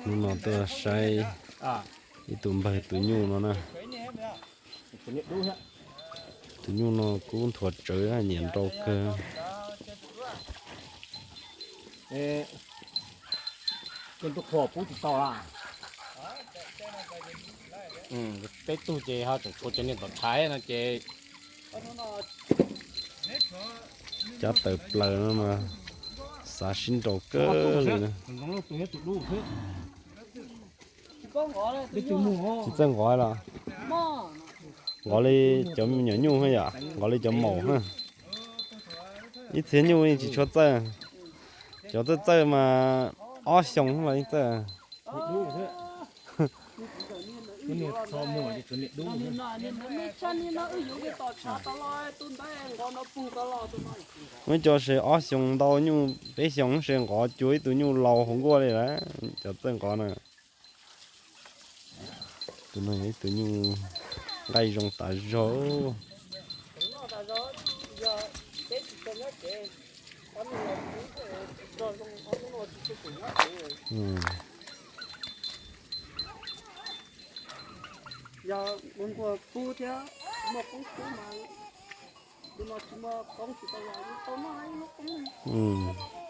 Hnub no tuaj saib ib tug npawg tus nyuj no na. Tus nyuj no kub nthuav tsawv, nyiam nrau kawg. Tus qhuas pub tsis tau lawm. Peb tug ces ho tseem tshuav cov niag tom tshav no ces cov tawm plaws no mas xav sib nrau kawg li na. Tsis txawj nqov los? Nqov li cov me nyuam nyuj yom, nqov li cov maum na. Ib txhia nyuj yeej tsis tshua txawj. Cov txawj txawj mas ob xyoos los yeej txawj. Muab cov se ob xyoos ntau nyuj, peb xyoos se nqov cuag ib tug nyuj laus hauv nkuaj li lawm, cov txawj nqov na. Tus no yog ib tug nyuj nqaij zoo tas zog. Yog ua nkuaj kub thiab muaj qoob kub mas, tus no tsis muaj qoob tsis tau los tau noj ib lub qoob.